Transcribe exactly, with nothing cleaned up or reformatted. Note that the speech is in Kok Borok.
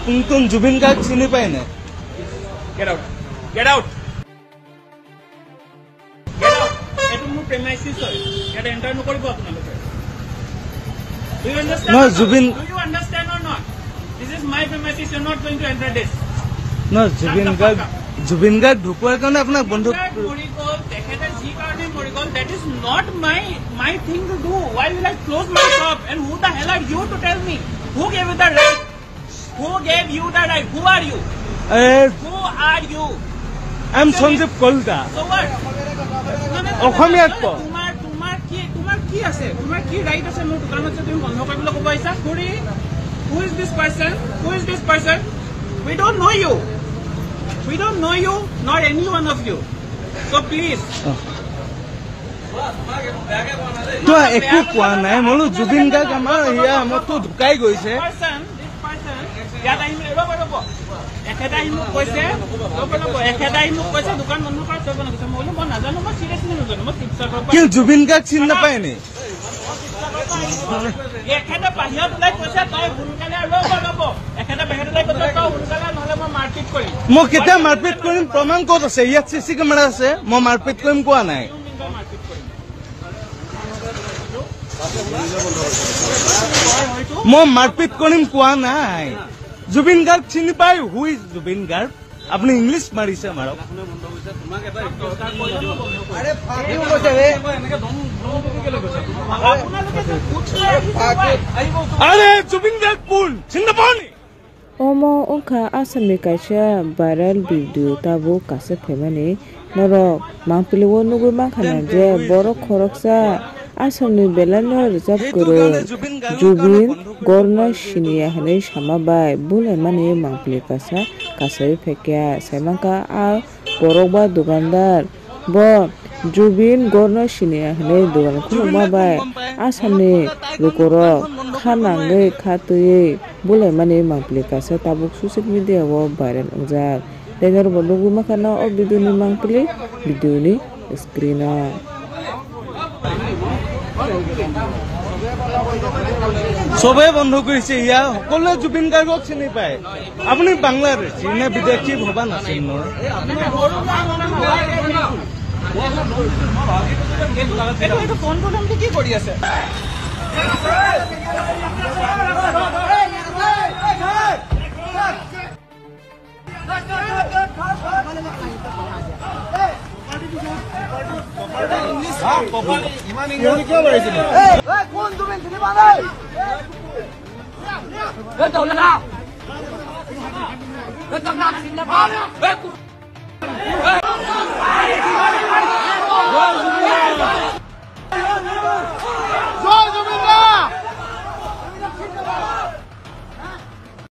কোন কোন জুবিন গাৰ্গ চিনি পায় নে? Get out. Get out. Get out. এইটো মোৰ প্ৰেমাইচিছ হয়। ইয়াত এণ্টাৰ নকৰিব আপোনালোকে। Do you understand নহয়, or not? Zubeen Do you understand or not? This is my premises. You're not going to enter this. নহয়, জুবিন গাৰ্গ, জুবিন গাৰ্গ ঢুকোৱাৰ কাৰণে আপোনাক বন্ধ জুবিন গাৰ্গ মৰি গ'ল, তেখেতে যি কাৰণে মৰি গ'ল, that is not my, my thing to do. Why will I close my shop? And who the hell are you to tell me? Who gave you the right? Who gave you the right? Who are you? A, Who are you? I am Actually, Sanjeev Kalita. So what? No, no, no, no, অসমীয়াত no, ক। তোমাৰ, তোমাৰ কি, তোমাৰ কি আছে? তোমাৰ কি ৰাইট আছে মোৰ দোকানত যে তুমি বন্ধ কৰিবলৈ ক'ব আহিছা? খুৰী, who is this person? Who is this person? We don't know you. We don't know you, nor any one of you. So please. অ। তো একো কোৱা নাই, মই বোলো জুবিন গাৰ্গ আমাৰ এয়া আমাৰতো ঢুকাই গৈছে। Person, this person, ইয়াত আহি, ৰ'ব, ৰ'ব। এখেতে আহি মোক কৈছে, ৰ'ব, ৰ'ব, এখেতে আহি মোক কৈছে, "দোকান বন্ধ কৰা, চব বন্ধ কৰিছে।" মই বোলো, "মই নাজানো, মই চিৰিয়াছলি নাজানো, মই শিৱসাগৰৰ পৰা" কিন্তু জুবিন গাৰ্গ চিনি নাপায় নি? এখেতে বাহিৰত ওলাই কৈছে, "তই সোনকালে আহ, ৰ'ব, ৰ'ব।" এখেতে বাহিৰত ওলাই কৈছে, "তই সোনকালে আহ, নহ'লে মই মাৰপিট কৰিম।" মই কেতিয়া মাৰপিট কৰিম? প্ৰমাণ ক'ত আছে? ইয়াত চি চি কেমেৰা আছে, মই মাৰপিট কৰিম কোৱা নাই। মই মাৰপিট কৰিম কোৱা নাই। জুবিন গাৰ্গ চিনি পায়? Who is জুবিন গাৰ্গ? আপুনি ইংলিছ মাৰিছে মাৰক। আৰে জুবিন গাৰ্গ কোন? চিনি নাপাও নি? Omo wngkha Assamni kaisa viral video tabuk kasak phaimani. Norok mangpili o nugwi mankha na je borok khoroksa Assamni belai no rwchap kwrwi Jubin gorno siniya hwnwi sama bai bulaimani mangpili kasak kasaiwi phaikha. Saimankha a borok ba dukandar. Bo Jubin gorno siniya hwnwi dogan khulukma bai Assamni lukurok kha nangwi kha twiwi bulaimani mangpili kaisa tabuk social media o viral wngjak. Tei norokbo nugwi mankha na o video ni mangpili video ni screen o. সবে বন্ধ কৰিছে, ইয়া সকলোৱে জুবিন গাৰ্গক চিনি পায়। আপুনি বাংলাদেশী নে বিদেশী ভবা নাছিল মই। এইটো, এইটো ফোনটো নামটো কি কৰি আছে?